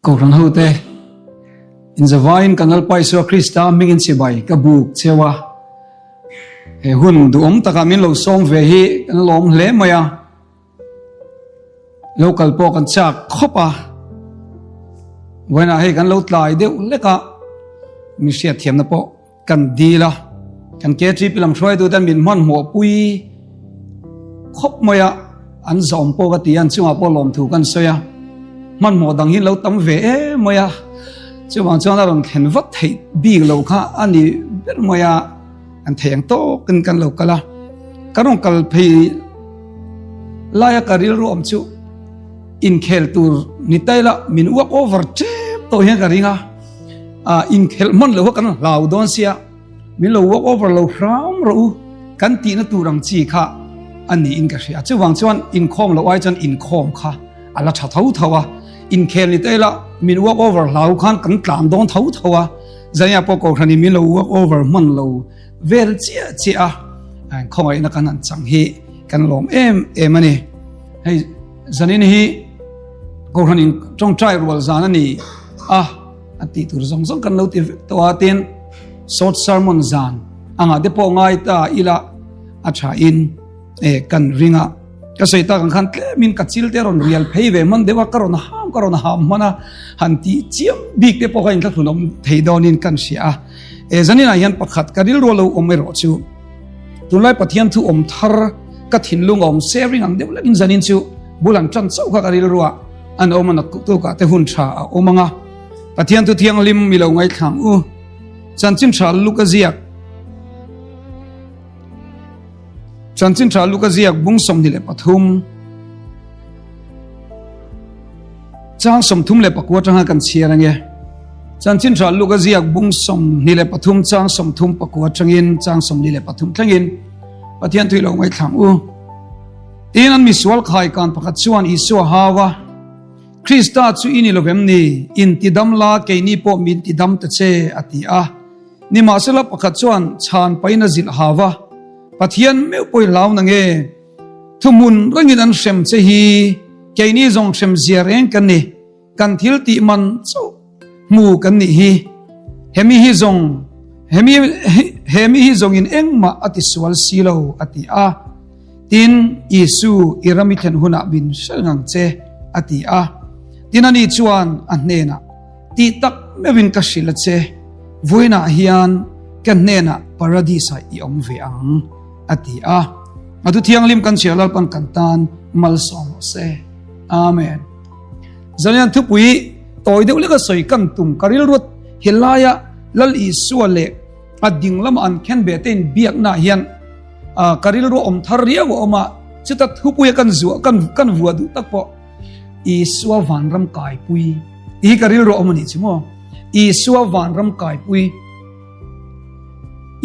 Kohhran hote, inzavaiin kan Lalpa Isua Krista hmingin chibai ka buk cheu a. He hun duhawm takah min lo sawm ve hi kan lawm hle mai a. Lo kal pawh kan chak khawp a. Vawiinah hei kan lo tlai deuh hlek a, mi hriatthiamna pawh Kan dil a, kan KTP lam hruaituten min hmanhmawh pui khawp mai a, an zawm pawh ka ti a, an chungah pawh lawmthu kan sawi a, hmanhmawh dang hi lo tam ve em mai a, chuvang chuan a rawn thlen vat theih bik lo kha a ni ber mai a, kan thei ang tawkin kan lo kal a, kan rawn kal phei laia ka rilru awm chu inkhel tur ni ta ila min uak over tep tawh hian ka ring a. Ah, inkhelh hman lo kha kan hlau dawn sia, min lo walk over lo hram rawh u kan tihna tur ang chi kha a niin ka hria. Chuvang chuan inkhawm loh ai chuan inkhawm kha a la tha tho tho a, inkhel ni ta ila min walk over hlau khan kan tlan dawn tho tho a, zania pawh kohhranin min lo walk over hman lo vel chiah chiah a, khawngaihna kan han chang hi kan lawm em em a ni. Hei zanin hi kohhranin tawngtai rual zan a ni a. A tih tur zawng zawng kan lo ti vek tawh a, tin short sermon zan angah te pawh ngai ta ila a tha in e kan ring a, ka sawi tak ang khan tlemin ka chil te rawn rial phei ve hman deuh a, ka rawn ham ka rawn ham hman a, han tih chiam bik te pawh kha inthlahrun awm thei dawnin kan hria a, e zaninah hian pakhat ka rilru lo awm erawh chu tunlai Pathian thu awm thar ka thinlung a awm sharing ang deuh lekin zanin chu bul an tan chauh kha ka rilru a. An awm a naktuk ah te hun tha a awm ang a, Pathian thu thianghlim mi lo ngaithlang u. Chanchin tha luk a ziak Chanchin tha luk a ziak bung 23 chang 34 atanga kan chhiar ange. Chanchin tha luk a ziak bung 23 chang 34 atangin chang 23 thlengin Pathian thu i lo ngaithlang u. Tin, an misual khaikan pakhat chuan Isua hau a, Krista chu i ni lo vem ni? Intidam la, keini pawh min tidam ta che, a ti a. Nimahsela pakhat chuan chhan pahin a zilh hau a, Pathian meuh pawh i hlau na nge? Thuhmun rengin an hrem che hi, keini zawng hrem zia reng kan ni. Kan thil tih man chauh hmu kan nih hi. Hemi hi zawng hemi hemi hi zawngin engmah a ti sual si lo a ti a. Tin, Isu i ram i thlen hunah min hrel ngang che a ti a. Tin ani chuan a hnenah, Tih tak meuhin ka hrilh a che, vawiinah hian ka hnenah Paradis-ah i awm ve ang a ti a. A thu thianghlim kan chhiar Lalpan kan tan malsawm rawh se. Amen. Zanian thupui tawi deuh leka sawi kan tum ka rilruat helaia Lal Isua leh a ding lama an khen ve te in biakna hian ka rilru awm thar riau a awm a, chuta thupuia kan zuah kan kan vuah duh tak pawh Isua vanram kaipui tih hi ka rilru awm a nih chu maw. Isua vanram kaipui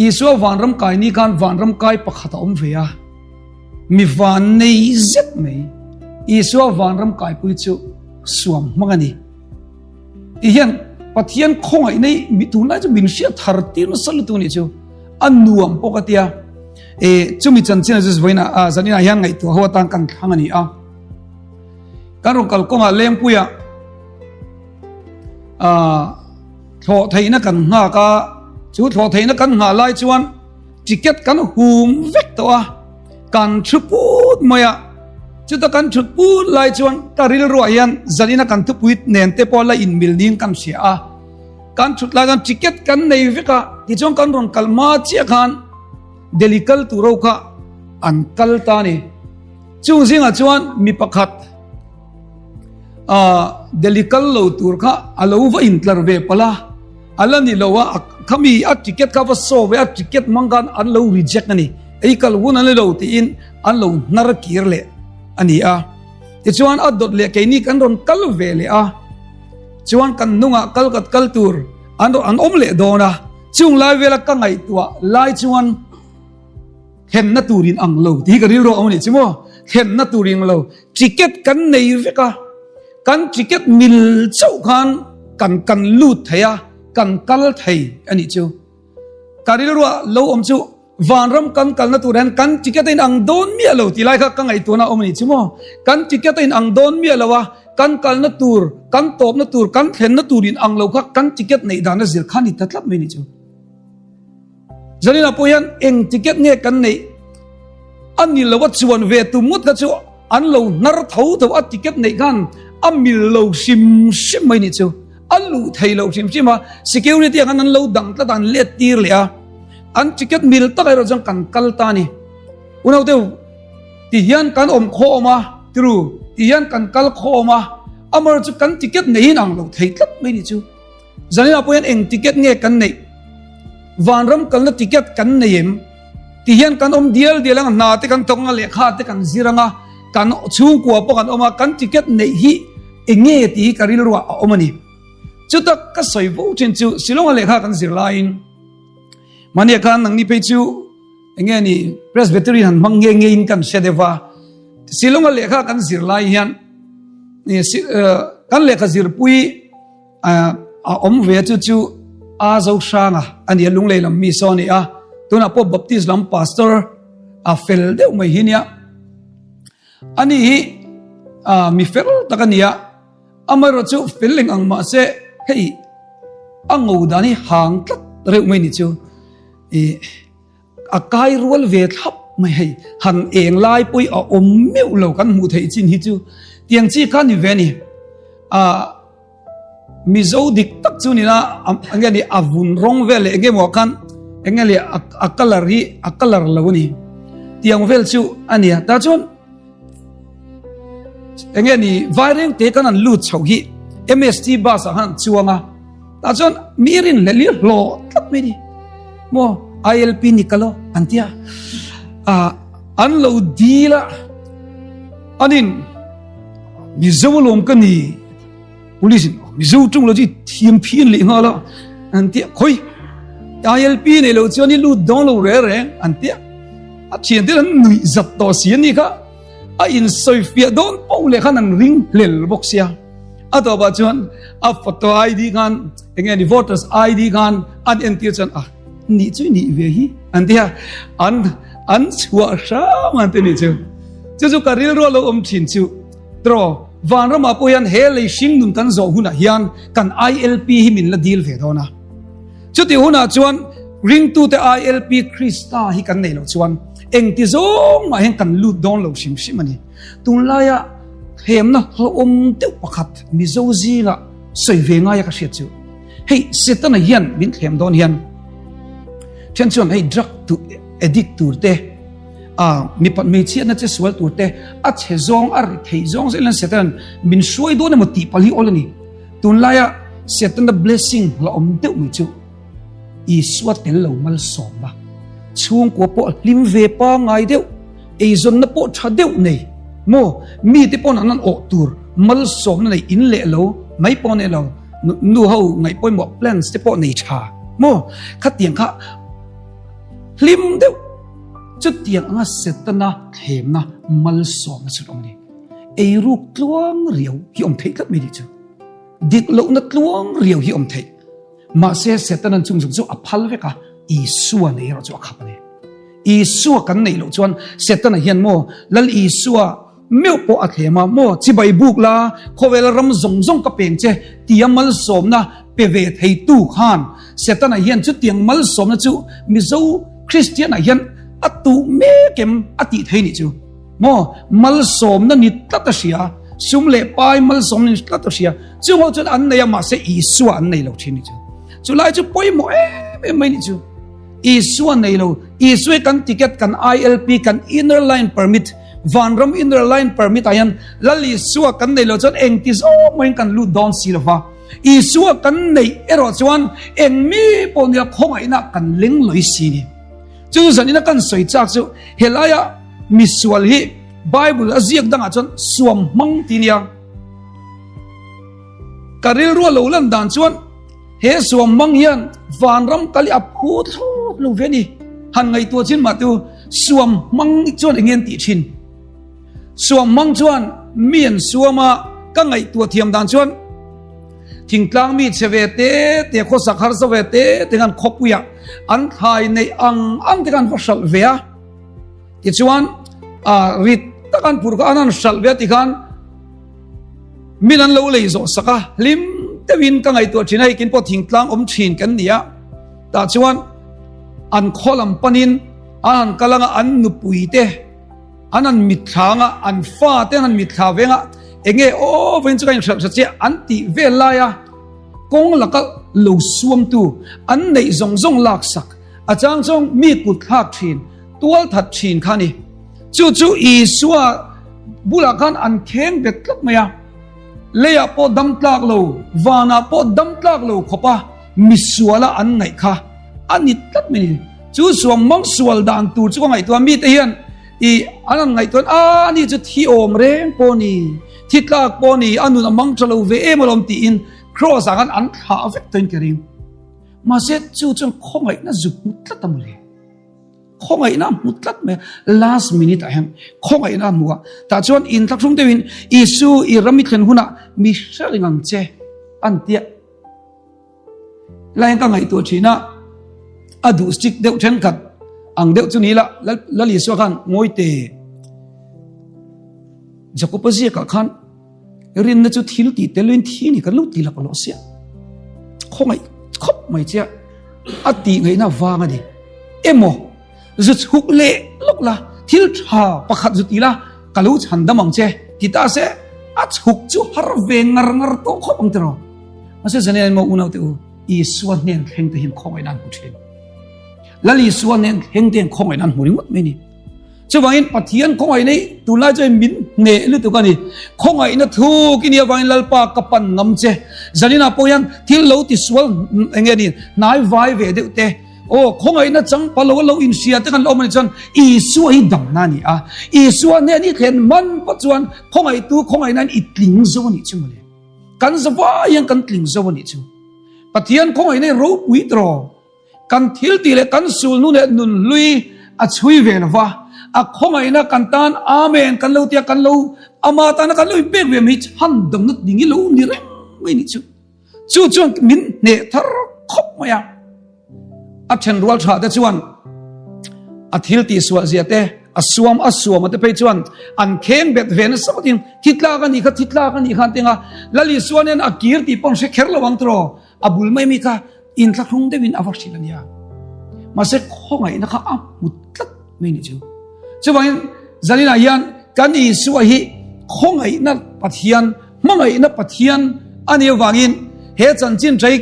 Isua vanram kai ni khan vanram kai pakhat a awm ve a. Mi van nei zet mai Isua vanram kaipui chu suam hmang a ni. Ti hian Pathian khawngaih nei mi tunlai chu min hriat thar tir nasa lutuk nih chu a nuam pawh ka tia. E chumi chanchin a chu vawiin ah zanin ah hian ngaihtuah ho atan kan thlang a ni a. Kan rawn kal kawngah Lengpuia thlawh theihna kan nghak a, chu thlawh theihna kan nghah lai chuan Ticket kan hum vek tawh a, kan thu put mai a, chuta kan thut put lai chuan ka rilruah hian zanina kan thupui nen te pawh la inmil niin kan hria a, kan thut lai chuan ticket kan nei vek a, tichuan kan rawn kal hma chiah khan Delhi kal tur ho kha an kal ta a ni. Chung zingah chuan mi pakhat Delhi kal lo tur kha a lo va intlar ve palh a, A la ni lo a, khami a ticket kha va saw ve a, ticket hmang khan an lo reject a ni, ei kal hun an ni lo tiin an lo hnar kir leh a ni a. Tichuan a dawt leh keini kan rawn kal ve leh a, chuan kan hnungah kal kat kal tur an rawn an awm leh dawn a, chung lai vela ka ngaihtuah lai chuan thlenna tur in ang lo tih hi ka rilru a awm a nih chu maw, thlenna tur in ang lo, ticket kan nei vek a. Kan ticket mil chauh khan kan kan lut thei a, kan kal thei a nih chu. Ka rilruah lo awm chu vanram kan kalna tur hian kan ticket a inang dawn miah lo tih lai kha ka ngaihtuahna a awm a nih chu maw. Kan ticket a inang dawn miah lo a, Kan kalna tur, kan tawpna tur, kan thlenna tur in ang lo kha kan ticket neih dan a zir kha ni ta tlat mai ni chu. Zaninah pawh hian eng ticket nge kan neih a ni lo a chuan ve tum ngawt kha chu an lo hnar tho tho a ticket neih khan a mil lo hrim hrim mai ni chu. A luh thei lo hrim hrim a, security ang khan an lo dang tlat a, an let tir leh a. An ticket mil tak erawh chuan kan kal ta a ni. Unau deuh ti hian kan awm khawm a, tiru ti hian kan kal khawm a, amaherawh chu kan ticket neihin ang lo thei tlat mai ni chu. Zaninah pawh hian eng ticket nge kan neih? Vanram kalna ticket kan nei em? Ti hian kan awm dial dial ang a, hna te kan thawk ang a, lehkha te kan zir ang a, kan chhungkua pawh kan awm a, kan ticket neih hi eng nge tih hi ka rilruah a awm a ni. Chutak ka sawi vo thin chu Shillong-a lehkha kan zir laiin mahnia khan nangni phei chu Enge ni Presbyterian han hmang nge nge in kan hre deuh va. Shillong-a lehkha kan zir lai hian kan lehkha zirpui a awm ve chu chu A Zo Hranga a ni a, Lunglei lam mi saw a ni a. Tunah pawh Baptist lam pastor a fel deuh mai hi nia. Ani hi mi fel tak a ni a. Amaherawh chu fel eng ang mahse hei a ngo dan hi hang tlat reuh mai ni chu. A kai rual ve thlap mai hei, han eng lai pawh a awm meuh lo kan hmuh theih chin hi chu tiang chi kha ni ve a ni. A Mizo dik tak chu nina enge ni a vun rawng vel leh enge maw khan enge leh a colour hi a colour lo a ni. Tiang vel chu a nia tah chuan enge ni vaireng te kan an lut chhoh hi MST bus ah khan an chuang a. Tah chuan mi rin leh lir hlawh tlat mai ni. Maw ILP ni kalo an tia. Ah an lo dil a anin Mizo alawm ka ni police in Mizo tung lo chi thiam phian leh nghal a an tia khoi ILP nei lo chuan i lut dawn lo re reng an tia a thian te an nuih zat tawh si ani kha a in sawi fiah dawn poh leh khan an ring hlel bawk sia. A tawpah chuan a photo ID khan enge ni voters ID khan an entir chuan a nih chu nih ve hi an tia an an chhuah hram an ti ni chu chu chu ka rilru lo awm thin chu tro vanramah pawh hian he lei hring nun kan zawh hunah hian kan ILP hi min la dil ve dawn a chuti hunah chuan ringtute ILP Krista hi kan nei lo chuan engti zawng mah hian kan lut dawn lo hrim hrim a ni tunlaia Hlemna hlauhawm deuh pakhat Mizo zinga sawi ve ngaia ka hriat chu hei Setana hian min thlem dawn hian then chuan hei drug tu addict tur te a mipat hmeichhiatna che sual tur te a chhe zawng a ri thei zawng zel hian Setanan min hruai dawn emaw tih palh hi awl a ni. Tunlaia Setana blessing hlauhawm deuh mai chu Isua tel lo malsawmna, chhungkua pawh hlim ve pangngai deuh, eizawnna pawh tha deuh nei maw, mite pawn an an awh tur malsawmna nei in leh lo mai pawh nei lo, nu ho ngaih pawimawh plans te pawh nei tha maw, khatiang kha hlim deuh chutiang anga Setana thlemna malsawmna chu awm a ni. Eiruk tluang riau hi awm theih tlat mai ni chu. Dik lohna tluang riau hi awm theih. Mahse, Setanan chung zawng chu a phal vek a, Isua nei erawh chu a khap a ni. Isua kan neih loh chuan Setana hian maw Lal Isua meuh pawh a thlem a, maw chibai buk la, khawvela ram zawng zawng ka peng che tia malsawmna pe ve theitu khan Setana hian chutiang malsawmna chu Mizo Kristianah hian a tuh mek em a tih thei nih chu. Maw malsawmna ni tlat a hria, sum leh pai malsawmna ni tlat a hria, chung ho chuan an nei a mahse Isua an nei lo thin ni chu. Chu lai chu pawimawh em em mai ni chu. Isua nei lo, Isua kan ticket, kan ILP, kan inner line permit, vanram inner line permit ah hian Lal Isua kan nei lo chuan engti zawng maiin kan lut dawn si lova. Isua kan neih erawh chuan eng mi pawh nia khawngaihna kan leng lawih si ni. Chu zanina kan sawi chak chu helaia Misual hi Bible a ziak dangah chuan suam hmang ti nia. Ka rilru a lo lan dan chuan he suam hmang hian vanram kal hi a phu thlawt lo ve ni. Han ngaihtuah chin mah tu suam hmang chuan eng nge an tih thin. Suam hmang chuan mi an suam a, ka ngaihtuah thiam dan chuan thingtlang mi chhe ve te te khawsak harsa ve te te khan khawpuiah an thlai neih ang ang te khan va hralh ve a. Tichuan rit tak an phur kha an han hralh ve a tikhan. Min an lo lei zawh sak a, hlim deuhin ka ngaihtuah thin a, hei kin pawh thingtlang awm thin kan ni a, tah chuan an khaw lam panin an han kal anga an nupui te an han mitthla anga an fa te an han mitthla veng a, enge aw vawiin chu ka inhralh hra chiah an tih vel lai a, kawng laka lo suamtu an neih zawng zawng laksak a chang chuan mi kut thlak thin tual that thin kha a ni. Chu chu Isua bulah khan an kheng bet tlat mai a, leiah pawh dam tlak lo, vanah pawh dam tlak lo khawpa misuala an ngaih kha a ni tlat mai a ni. Chu suam mang sual dan tur chu ka ngaihtuah mite hian i an han ngaihtuah a ani chu thi awm reng pawh ni, thi tlak pawh ni, a nun a mang tha lo ve em alawm tiin Kraws ah khan an thlah vek tawhin ka ring. Mahse chu chuan khawngaihna zuk hmu tlat a mawle. Khawngaihna a hmu tlat mai a, last minute ah hian khawngaihna a hmu a, tah chuan inthlahrung deuhin Isu i ram i thlen hunah mi hre reng ang che an tia. Helai hian ka ngaihtuah thin a, a duh strict deuh thenkhat ang deuh chu ni la, Lal Isua khan ngawi te Jakob-a ziakah khan Rinna chu thil tih tel in thi ni kan lo ti lak lawh sia. Khawngaih khawp mai che a tih ngaihna vang a ni. Emaw zu chhuk leh lawk la thil tha pakhat zu ti la ka lo chhan dam ang che ti ta se a chhuk chu har ve ngar ngar tawh khawp ang tiraw. Mahse zane emaw unau te u Isua hnen thleng te hian khawngaihna an hmu thin. Lal Isua hnen thleng te hian khawngaihna an hmu ringawt mai ni. Chuvangin Pathian khawngaihna hi tunlai chuan min hneh lutuk a ni. Khawngaihna thuk i nih avangin Lalpa ka pan ngam che. Zaninah pawh hian thil lo tisual eng nge ni hnai vai ve deuh te. Aw khawngaihna chang pa lo a lo inhria te kan la awm a nih chuan Isua hi damna a ni a. Isua hnen i thlen man pawh chuan khawngaihtu khawngaihnain i tling zo a nih chu mawle. Kan zavai hian kan tling zo a nih chu. Pathian khawngaihna hi ropui tawh. Kan thil tih leh kan sulnu leh nunhlui a chhui ve lo va, a khawngaihna kan tan Amen kan lo tia kan lo ama tana kan lo inpek ve mai chhan damna ding hi lo ni reng mai nih chu. Chu chuan min hneh thar khawp mai a. A then rual tha te chuan a thil tih sual zia te a suam a suam a te phei chuan an kheng bet ve nasa vatin thi tlak a nih kha thi tlak a nih kha an ti ang a. Lal Isua nen a kir tih pawh an hre kher lo ang tiraw a bul mai mai kha Inthlahrung deuhin a va hrilh a nia. Mahse khawngaihna kha a hmu tlat mai ni chu. Chuvangin zaninah hian kan Isua hi khawngaihna Pathian, hmangaihna Pathian a nih avangin he chanchin ṭhei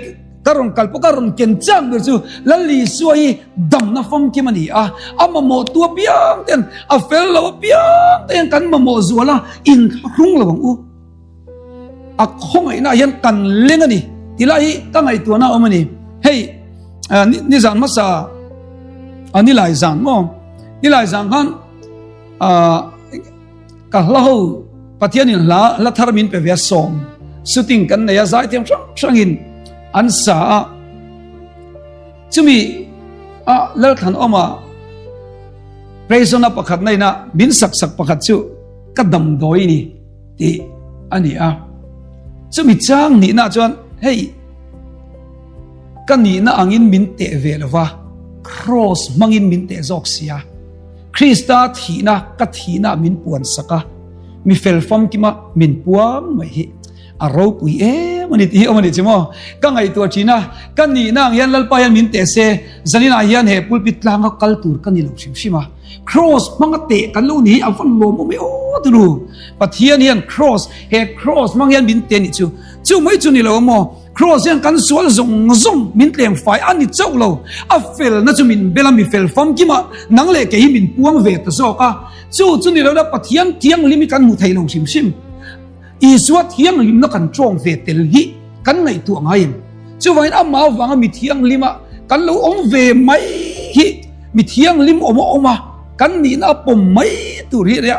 ka rawn kal pawh ka rawn ken chak ber chu Lal Isua hi damna famkim a ni a. A mamawhtu apiang ten, a fel lo apiang te hian kan mamawh zual a, inthlahrung lo ang u. A khawngaihna hian kan leng a ni tilai hi ka ngaihtuahna awm a ni. Hei ni zan hmasa a ni lai zan maw ni lai zan khan ka hla ho Pathianin hla hla thar min pe ve a sawm shooting kan nei a zaithiam hrang hrangin an sa a chumi a Lalthlan awma Praise-na pakhat naina min sak sak pakhat chu ka damdawi ni. tih a ni a. Chumi chang nihna chuan hei ka nihna angin min teh ve lo va, kraws hmangin min teh zawk si a. Krista thihna ka thihna min puan sak a, mi fel famkima min puang mai hi a ropui em a ni tih hi awm a ni chu maw. Ka ngaihtuah thin a, ka nihna ang hian Lalpa hian min teh se, zaninah hian he pulpit tlanga kal tur ka ni lo hrim hrim a. Cross hmanga teh kan lo ni hi a van lawm awm e aw tunu. Pathian hian cross, he cross hmang hian min teh nih chu. Chu mai chu ni lo maw? Cross hian kan sual zawng zawng min tlem fai a ni chauh lo. A felna chu min bel a, mi fel famkima nang leh kei hi min puang ve ta zawk a. Chu chu ni lo na Pathian thianghlim hi kan hmu thei lo hrim hrim. Isua thianghlimna kan tawng ve tel hi kan ngaihtuah ngai em? Chuvangin amah avanga mi thianghlima kan lo awm ve mai hi mi thianghlim awm a awm a, kan nihna a pawm mai tur hi a nia.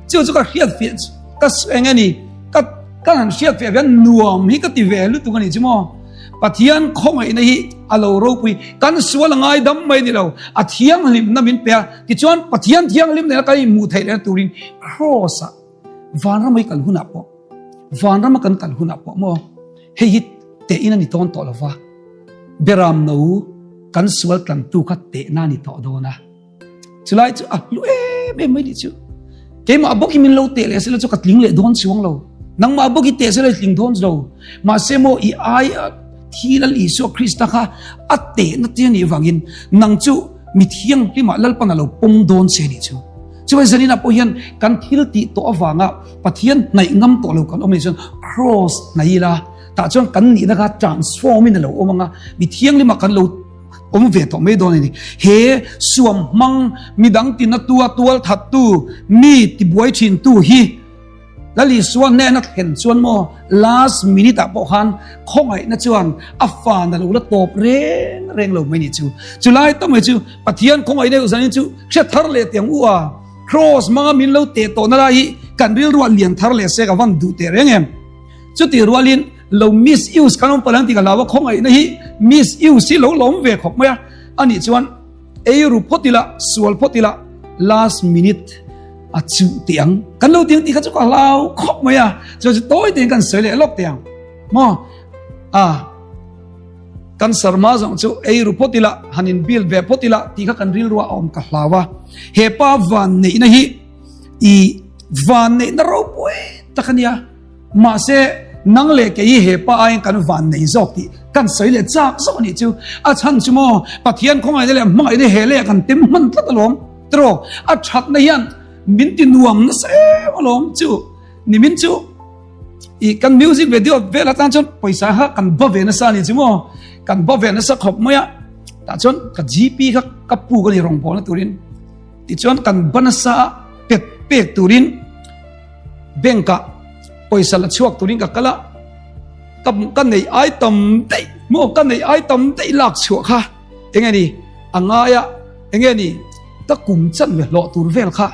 Chu chu ka hriat fiah ka eng a ni ka ka han hriat fiah hian nuam hi ka ti ve lutuk a ni chu maw. Pathian khawngaihna hi a lo ropui kan sual a ngai dam mai ni lo a thianghlimna min pe a tichuan Pathian thianghlim nena kan inhmuh theih lehna turin kraws ah Vanram i kal hunah pawh, vanrama kan kal hunah pawh maw, hei hi teh in a ni tawn tawh lova, Beram no kan sual tlantu kha tehna a ni tawh dawn a. Chulai chu a hlu em em mai nih chu. Keimah bawk hi min lo teh leh sela chu ka tling leh dawn chuang lo. Nangmah bawk i teh sela i tling dawn lo. Mahse maw i ai thi Lal Isua Krista kha a tehna te anih vangin nang chu mi thianghlimah Lalpan a lo pawm dawn che anih chu. Chuvai zaninah pawh hian kan thil tih tawh avanga Pathian hnaih ngam tawh lo kan awm anih chuan Kraws hnaih ila tah chuan kan nihna kha transform in a lo awm anga mi thianghlimah kan lo awm ve tawh mai dawn a ni. He suam hmang midang tina tua tual thattu mi tibuai thintu hi Lal Isua hnena thlen chuan maw last minute ah pawh khan khawngaihna chuan a fan a lo la tawp reng reng lo mai ni chu. Chulai tak mai chu Pathian khawngaihna deuh zanin chu hre thar leh tiang u a, Kraws hmanga min lo teh tawhna lai hi kan rilruah lian thar leh se ka van duh teh reng em. Chuti rualin lo misuse kan awm palh ang tih ka hlau a, khawngaihna hi misuse hi lo lawm ve khawp mai a, anih chuan ei ru phawt ila, sual phawt ila last minute a chuh teh ang kan lo ti ang tih kha chu ka hlau khawp mai a, chuan chu tawi tein kan sawi leh lawk teh ang maw a kan sarma zawng chu ei ru phawt ila han in build ve phawt ila tih kha kan rilruah a awm ka hlau a, he pa van neihna hi i van neihna ropui tak a nia. Mahse, nang leh kei hi he pa aiin kan van nei zawk tih kan sawi leh chak zawk a nih chu. A chhan chu maw, Pathian khawngaihna leh hmangaihna he leh kan tem hman tlat alawm. Tiraw, a thatna hian min ti nuam nasa em alawm chu. Nimin chu i kan music video vel atan chuan pawisa kha kan ba ve nasa a nih chu maw. Kan ba ve nasa khawp mai a. Tah chuan ka GP kha ka puk a ni rawngbawlna turin. Tichuan kan ba nasa a pet pek turin. Bank ah pawisa la chhuak turin ka kal a, ka ka neih ai tam daih maw ka neih ai tam daih lak chhuah kha eng nge ni a ngai a eng nge ni ka kum chan ve hlawh tur vel kha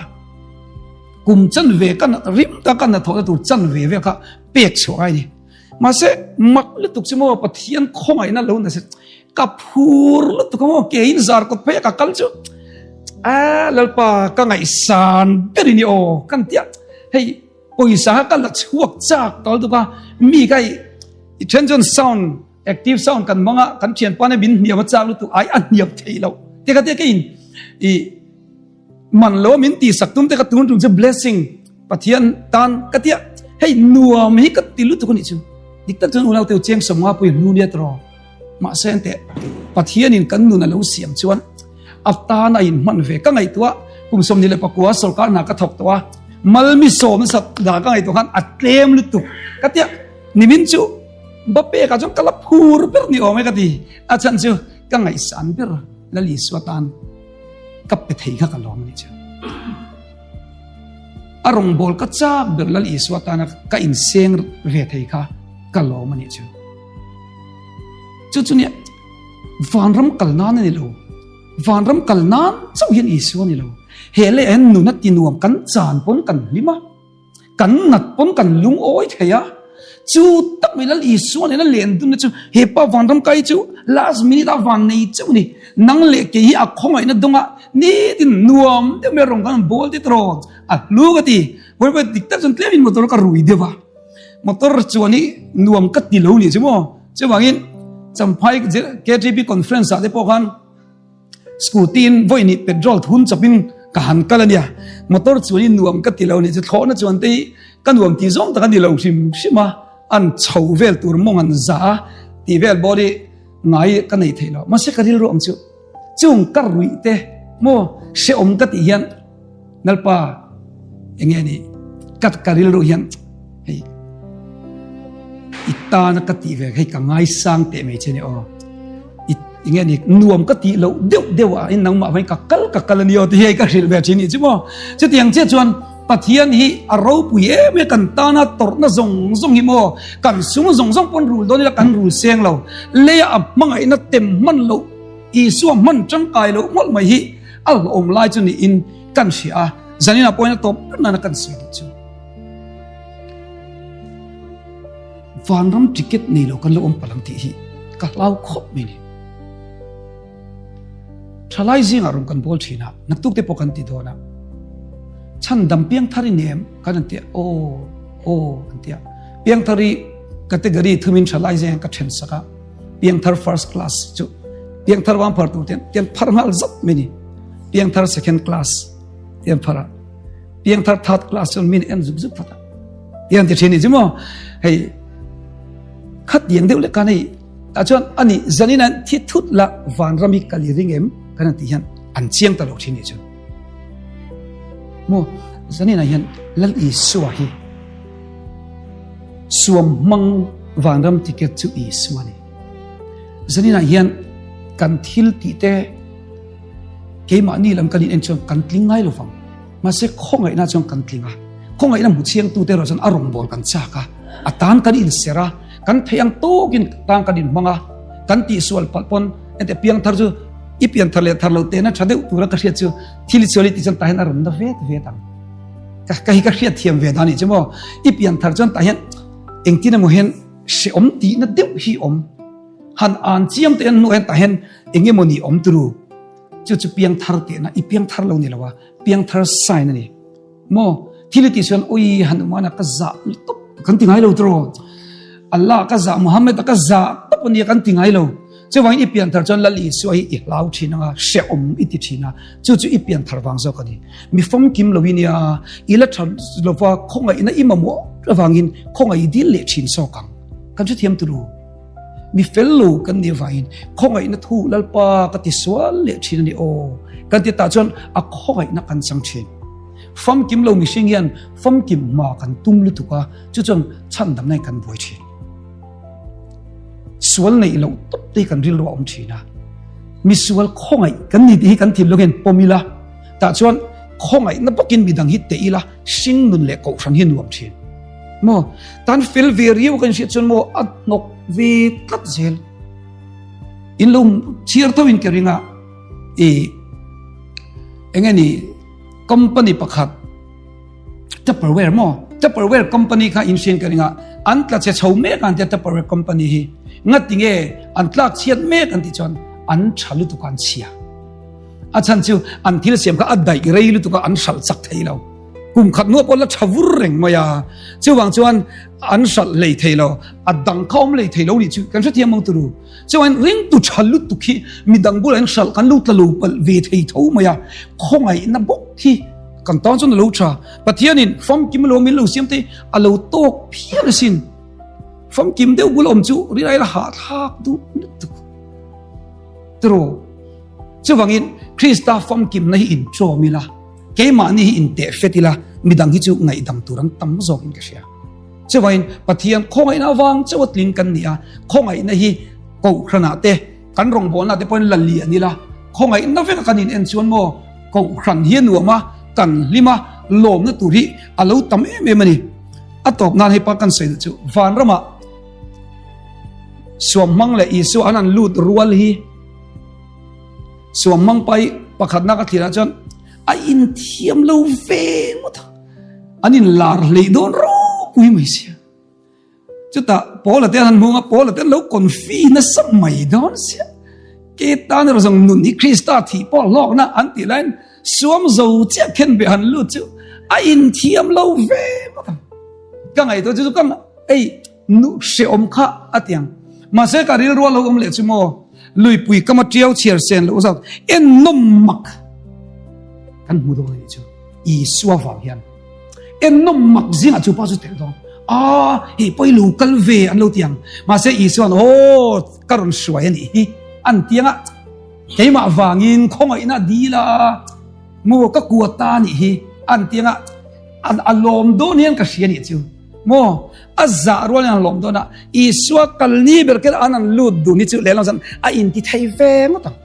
kum chan ve ka rim ta ka hnathawhna tur chan ve vel kha pek chhuah ngai ni mahse mak lutuk chu maw Pathian khawngaihna lo nasa Ka phur lutuk a maw ke in zar kawt phei a ka kal chu a lalpa ka ngaihsan ber i ni aw kan tia hei pawisa kha ka la chhuak chak tawh lutuk a mi kha i then chuan sound active sound kan hmang a kan thianpa nen min hniam a chak lutuk ai a hniam thei loh te kha tia ka in i Man lo min tih sak tum te ka tun tum chu blessing Pathian tan ka tia hei nuam hi ka ti lutuk anih chu dik tak chuan unau teu cheng sawmnga pui hnu nia tawh mahse an teh Pathian in kan nun a lo siam chuan a tan a in hman ve ka ngaihtuah kum 24 sorkar hna ka thawk tawh a malmi sawm nasa da ka ngaihtuah khan a tlem lutuk ka tia nimin chu ba pek ah chuan ka la phur ber ni awm e ka ti a chhan chu ka ngaihsan ber Lal Isua tan Ka pe thei kha ka lawm a ni chu. A rawngbâwl ka châk ber Lal Isua tana ka inseng ve thei kha ka lawm a ni chu. Chu chu nia vanram kal nan a ni lo. Vanram kal nan chauh hian Isua a ni lo. He leh hian nuna tinuam kan chan pawn kan hlim a. Kan nat pawn kan lungawi thei a, chu tak mai Lal Isua nena len dunna chu he pa vanram kai chu last minute a van nei chauh a ni. Nang leh kei hi a khawngaihna dawnga nitin nuam deuh mai rawng kan bawl te tawh a hlu ka ti. Vawi vawi dik tak chuan tlemin motor ka rui deuh a, motor chuan hi nuam ka ti lo nih chu maw. Chuvangin Champhai KTP conference ah te pawh khan Scooty in vawi nih petrol thun chawpin ka han kal a nia. Motor chuan i nuam ka ti lo nih chu thlawhna chuan te hi ka nuam tih zawng tak a ni lo hrim hrim a, an chho vel tur mawng an za a tih vel bawr hi ngai ka nei thei lo. Mahse ka rilru awm chu chung ka ruih te maw hrehawm ka tih hian Lalpa eng nge ni ka ka rilru hian hei i tana ka tih ve hei ka ngaisang teh mai che ni aw i eng nge ni nuam ka tih loh deuh deuh ah in nangmah vangin ka kal ka kal a ni aw ti hei ka hrilh ve thin nih chu maw chutiang chiah chuan Pathian hi a ropui em em kan tana tawrhna zawng zawng hi maw kan sum zawng zawng pawn rul dawn ila kan rul seng lo leia a hmangaihna tem hman loh Isua hman tangkai loh mawlh mai hi A hlawm lai chu niin kan hria a, zanin ah pawhin a tawp ber nana kan sawi duh chu. Vanram ticket nei lo kan lo awm palh ang tih hi ka hlau khawp mai ni. Thalai zingah rawn kan bawl thin a, naktuk te pawh kan ti dawn a. Chhandam piangthar i nem kan an ti a, aw aw an ti a. Piangthar i category thumin thalai zingah ka then sak a. Piangthar first class chu piangthar wang phar tur ten ten phar ngal zat mai ni piangthar second class ten phara piangthar third class chuan min en zuk zuk phata. Tiang ti thin ni chu maw? Hei khat tiang deuh lek khan hei tah chuan ani zanin an thi thut la vanram hi kal i ring em kan han tih hian an chiang ta lo thin ni chu. Maw zanin ah hian Lal Isua hi suam hmang vanram ticket chu Isua ni. Zanin ah hian kan thil tih te keimahni lam kan in en chuan kan tling ngai lo vang. Mahse khawngaihna chuan kan tling a, khawngaihna hmu chiangtute erawh chuan a rawngbâwl kan châk a, a tân kan inserh a, kan theih ang tâwkin tân kan inhmang a, kan tihsual palh pawn heti piangthar chu i pianthar leh thar lo tehna ṭha deuh tura ka hriat chu thil i sual i tih chuan tah hian a rawn na vet vet ang. Ka ka hi ka hriat thiam ve dan nih chu maw, i pianthar chuan tah hian engtin emaw hian hrehawm tihna deuh hi awm, han ân chiam te hian hnuah hian tah hian eng emaw ni awm turu. Chu chu piangthar tehna, i piangthar lo ni lo a, piangthar sign a ni. Maw, thil i tih chuan ui Hanumana ka zah tawp kan ti ngai lo tiraw? Allah ka zah, Muhammad ka zah tawp a nia kan ti ngai lo. Chuvangin i pianthar chuan Lal Isua hi i hlau thin anga, hrehawm i ti thin a, chu chu i pianthar vang zawk a ni. Mi famkim lo i nia, i la tha lova khawngaihna i mamawh avangin khawngaih i dil leh thin zawk ang. Kan hrethiam turu. Mi fel lo kan nih avangin khawngaihna thu Lalpa ka ti sual leh thin a ni aw kan ti tah chuan a khawngaihna kan chang thin. Famkim lo mihring hian famkim hma kan tum lutuk a, chu chuan chhandamna hi kan buai thin. Sual neih loh tawp te hi kan rilru a awm thin a. Misual khawngaih kan ni tih hi kan thinlung hian pawm ila, tah chuan khawngaihna bawkin midang hi teh ila hring nun leh kohhran hi nuam thin. Maw tan fel ve riau kan hriat chuan maw a hnawk ve tlat zel. In lo chhiar tho in ka ring a i enge ni company pakhat Tupperware maw Tupperware company kha in hrian ka ring a an tla che chho mek an tia Tupperware company hi ngati nge an tlak chhiat mek an tih chuan an tha lutuk an chhia a chhan chu an thil siam kha a daih rei lutuk a an hralh chak thei lo. Kum khat nuah pawh la tha vur reng mai a, chuvang chuan an hralh lei thei lo, a dang kha awm lei thei lo nih chu kan hrethiam mang turu. Chuvangin ringtu tha lutuk hi midang bulah hian hralh kan lo tla lo palh ve thei tho mai a, khawngaihna bawk hi kan tan chuan a lo tha. Pathianin famkim lo min lo siam te a lo tawk phian asin. Famkim deuh bula awm chu rilai la hahthlak duh lutuk tiraw. Chuvangin Krista famkimna hi inṭawm ila. Keimahni hi inteh fet ila, midang hi chu ngaihdam tur an tam zawkin ka hria. Chuvangin Pathian khawngaihna avang chauha tling kan ni a, khawngaihna hi Kohhranah te, kan rawngbawlna te pawhin la lian ila, khawngaihna veka kan in en chuan maw Kohhran hi a nuam a, kan hlim a, lawmna tur hi a lo tam em em a ni. A tawp nan hei pa kan sawi duh chu vanramah suamhmang leh Isua an han lut rual hi, Suam mang pai pakhatna ka thlir ah chuan a inthiam lo ve ngawt a, an in lar hlei dawn ropui mai sia. Chutah Paula te an han hmung a, Paula te an lo confi nasa mai dawn sia. Ke tan erawh zawng nun hi Krista thih pawh hlawkna an tih laiin suam zo chiah khen beh han lut chu a inthiam lo ve ngawt ang. Ka ngaihtuah chu chu ka ei Nu hreawm kha a ti ang. Mahse ka rilru a lo awm leh chu maw? Luipui kama tiau chhiar sen loh zat en nawm mak kan hmu dawn a nih chu. Isua vang hian en nawm mak zingah chu pa chu tel dawn. A hei pawh i lo kal ve an lo ti ang. Mahse Isua'n aw ka rawn hruai a nih hi an ti ang a, keimah vangin khawngaihna dil a maw ka kua ta a nih hi an ti ang a, a lawm dawn hian ka hria a nih chu. Maw? A zah rual in an lawm dawn a, Isua kal ni ber kher an an lut dun hi chu lehlam chuan a inti thei ve ngawt ang.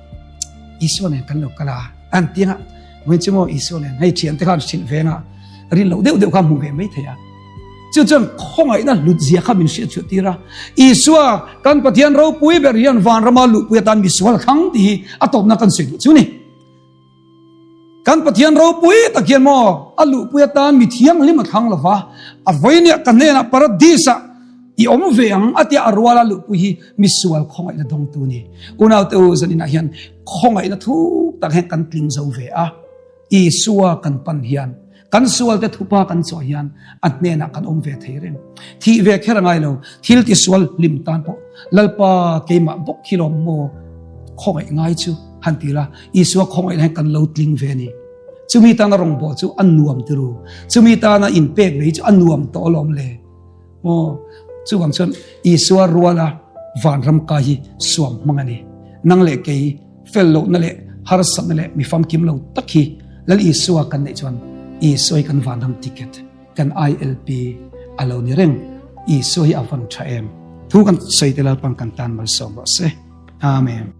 Isua nen kan lo kal a, an ti anga, vawiin chu maw Isua nen hei thiante khan hrilh ve anga, rin loh deuh deuh kha hmu ve mai thei a. Chu chuan khawngaihna hlut zia kha min hriat chhuah tir a, Isua kan Pathian ropui ber hian vanrama luhpui atan misual a thlang tih hi a tawpna kan sawi duh chu ni. Kan Pathian ropui tak hian maw a luhpui atan mi thianghlim a thlang lo va, a vawinia ka hnenah Paradis-ah i awm ve ang a tia a ruala luhpui hi misual khawngaihna dawngtu a ni. Unaute u, zaninah hian khawngaihna thuk tak hian kan tling zo ve a, Isua kan pan hian, kan sualte thupa kan chawh hian a hnenah kan awm ve thei reng. Thih ve kher a ngai lo, thil tisual hlim tan pawh Lalpa keimah bawk hi lawm maw khawngaih ngai chu han ti la, Isua khawngaihna hian kan lo tling ve a ni. Chumi tana rawngbâwl chu a nuam tiru. Chumi tana inpek ve hi chu a nuam tawh alawm le. Aw, chuvang chuan Isua ruala vanram kai hi suam hmang a ni. Nang leh kei fel lohna leh harsatna leh mi famkim lo tak hi Lal Isua kan neih chuan Isua hi kan vanram ticket, kan ILP a lo ni reng. Isua hi a van tha em? Thu kan sawi te Lalpan kan tan malsawm rawh se. Amen.